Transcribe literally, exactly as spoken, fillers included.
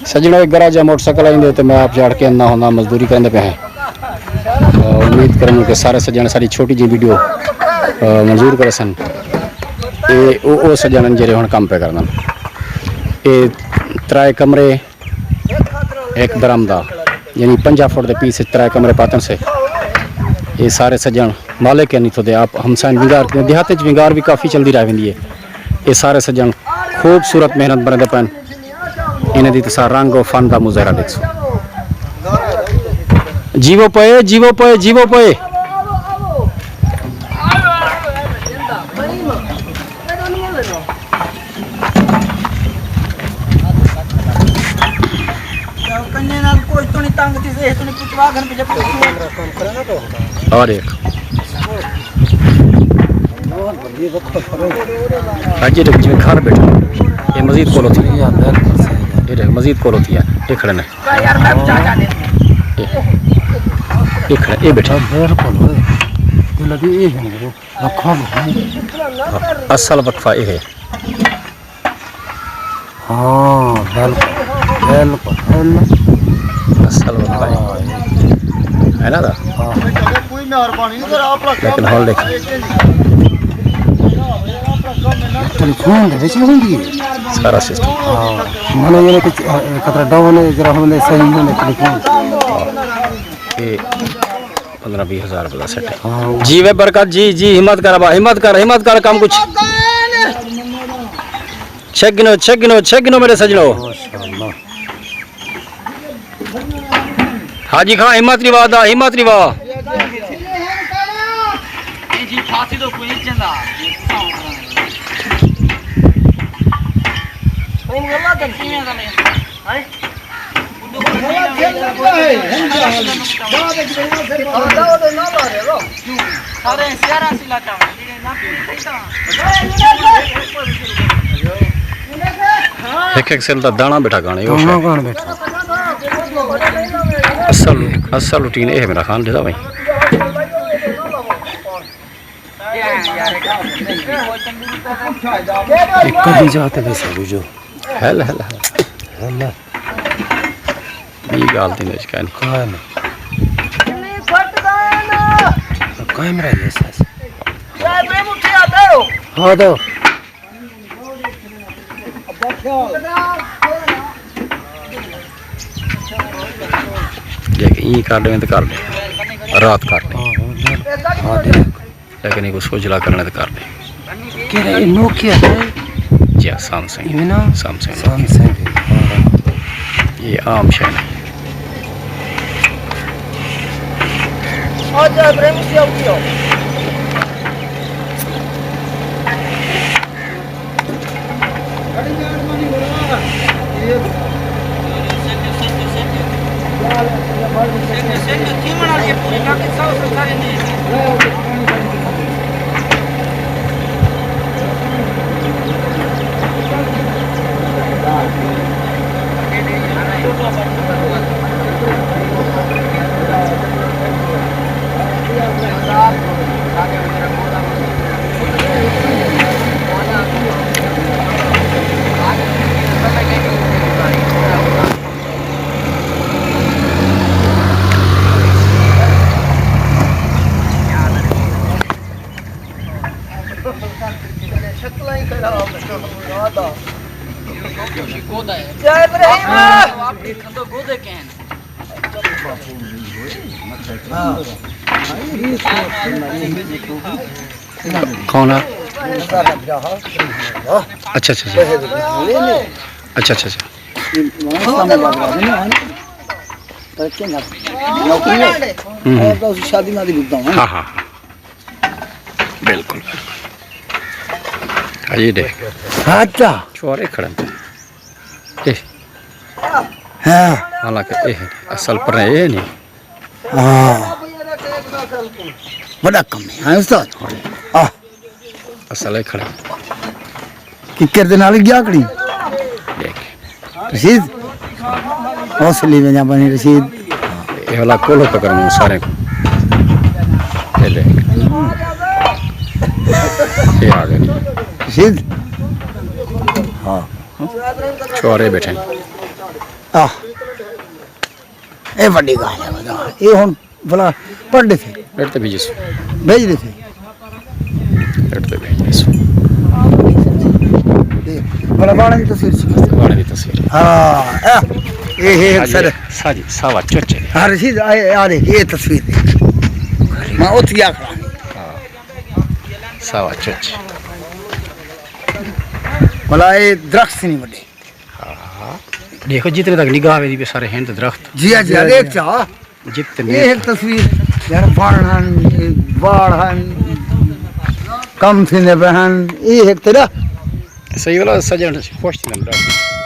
سڄݨو، ہک گراج ہے، موٹر سائیکل آئیں دے تے میں آپ جاڑ کے اندھا ہوندا، مزدوری کریندے پئے ہیں۔ آ، امید کروں کہ سارے سڄݨ ساݙی چھوٹی جی ویڈیو، آ، منظور کرسن۔ اے او، او سڄݨ ہن جیڑھے ہݨ کم پئے کریندن۔ اے ترائے کمرے، ہک برآمدہ، یعنی پنجاہ فٹ دے پیس وچ ترائے کمرے پاتن سے۔ اے سارے سڄݨ مالک ہن اتھوں دے، آپ ہمسائن ونگار، دیہات وچ ونگار وی کافی چلدی رہ ویندی ہے۔ اے سارے سڄݨ خوبصورت محنت بݨیندے پئن۔ انہاں دی تساں رنگ و فن دا مظاہرہ ݙیکھسو۔ جیوو پئے، جیوو پئے، جیوو پئے۔ کنجے نال کوئی تو نہیں تنگ تھی، اے تو نہیں پچھوا گھن پچھے پچھے۔ اور ایک۔ اڄ ݙیکھ، جیویں گھر ٻیٹھا، اے مزید کولو تھی۔ اے ݙیکھ، مزید کولو تھی ہے۔ اے کھڑے نے۔ اے، اے کھڑے، اے ٻیٹھے۔ بالکل۔ اے لڳے اے ہن۔ اصل وقفہ اے ہے۔ ہاں، بالکل، بالکل، بالکل۔ اصل وقفہ اے۔ ہاں۔ ہے نا دا؟ ہاں۔ لیکن ہݨ ݙیکھ۔ ٹیلیفون دے وچ ہوندی ہے۔ سارا سسٹم۔ ہاں۔ من یعنی کہ خطرہ ڈاؤن ہے، ذرا ہم نے صحیح نہیں ٹیلیفون۔ اے پندرہ ویہہ ہزار روپے دا سیٹ ہے۔ ہاں۔ جی وے برکت جی، جی ہمت کر ابا، ہمت کر، ہمت کر، کم کچھ۔ چھ گنو، چھ گنو، چھ گنو میرے سجنو۔ ماشاءاللہ۔ حاجی خان ہمت ریوا دا، ہمت ریوا۔ ہک ہک سل دا داݨا ٻیٹھا کھاݨ، او شے۔ داݨا کھاݨ ٻیٹھا۔ اصل، اصل روٹین اے ہے میرا خان، ݙسا بھائی۔ اے کہیں جا تے ویسا ٻجھو۔ ہل، ہل، ہل۔ ہل۔ ٻئی ڳالھ تھی وچ کائنی۔ کائنی۔ کائم رہ ڳئے سس۔ ہاں تو۔ ݙیکھ، ایں کر ݙیویں تے کر ݙے۔ رات کر ݙے۔ ہاں، ہاں، ہاں، ݙیکھ۔ لیکن ایکوں سوجھلا کرݨے تے کر ݙے۔ کیڑھا اے نوکیا ہے؟ جی ہاں، سیمسنگ۔ ایویں نا؟ سیمسنگ۔ سیمسنگ ہے، ہاں۔ اے عام شے نہیں۔ کون ہے؟ اچھا، اچھا، اچھا۔ اچھا، اچھا، اچھا۔ ہوں، ہوں۔ شادی مادی ٻدھا ہاں۔ ہاں، ہاں، ہاں۔ بالکل، بالکل۔ ہاں، یہ ݙیکھ۔ ہاں، اچھا۔ چھوہرے کھڑے ہیں۔ اے۔ ہاں۔ حالانکہ اے ہے، اصل پر اے نہیں۔ ہاں۔ وݙا کم ہے، ہاں استاد؟ ہاں۔ آہ۔ اصل ہے کھڑا۔ ککر دے نال گیا کڑی۔ دیکھ۔ رشید۔ حوصلے میں جا بنی رشید۔ یہ والا کولو پکڑ میں سارے کو۔ یہ دیکھ۔ یہ آ گئے۔ رشید۔ ہاں۔ چھوارے بیٹھے۔ آہ۔ اے وڈی گال ہے بھلا۔ اے ہن بھلا پڑھ ڈیسے۔ ڈٹ تے بھیجیس۔ بھیج ڈیسے۔ ڈٹ تے بھیجیس۔ بھلا باڑے دی تصویر سی۔ باڑے دی تصویر۔ ہاں، اے، اے، اے، سر۔ ساجی، ساوا چچ ہے۔ ہاں، رشید، اے، آ دیکھ، اے تصویر دیکھ۔ میں اتھ گیا کھڑا۔ ہاں۔ ساوا چچ۔ بھلا اے درخت سی نہیں وڈے۔ ہاں۔ دیکھو جتنے تک نگاہ ویندی پئی سارے ہن تے درخت۔ جی ہاں، جی ہاں، دیکھ چا۔ جتنے یہ ایک تصویر یار، باڑ ہن، باڑ ہن، کم تھیندے پئے ہن، یہ ایک تیرا۔ صحیح والا سجن خوش تھیندے درخت۔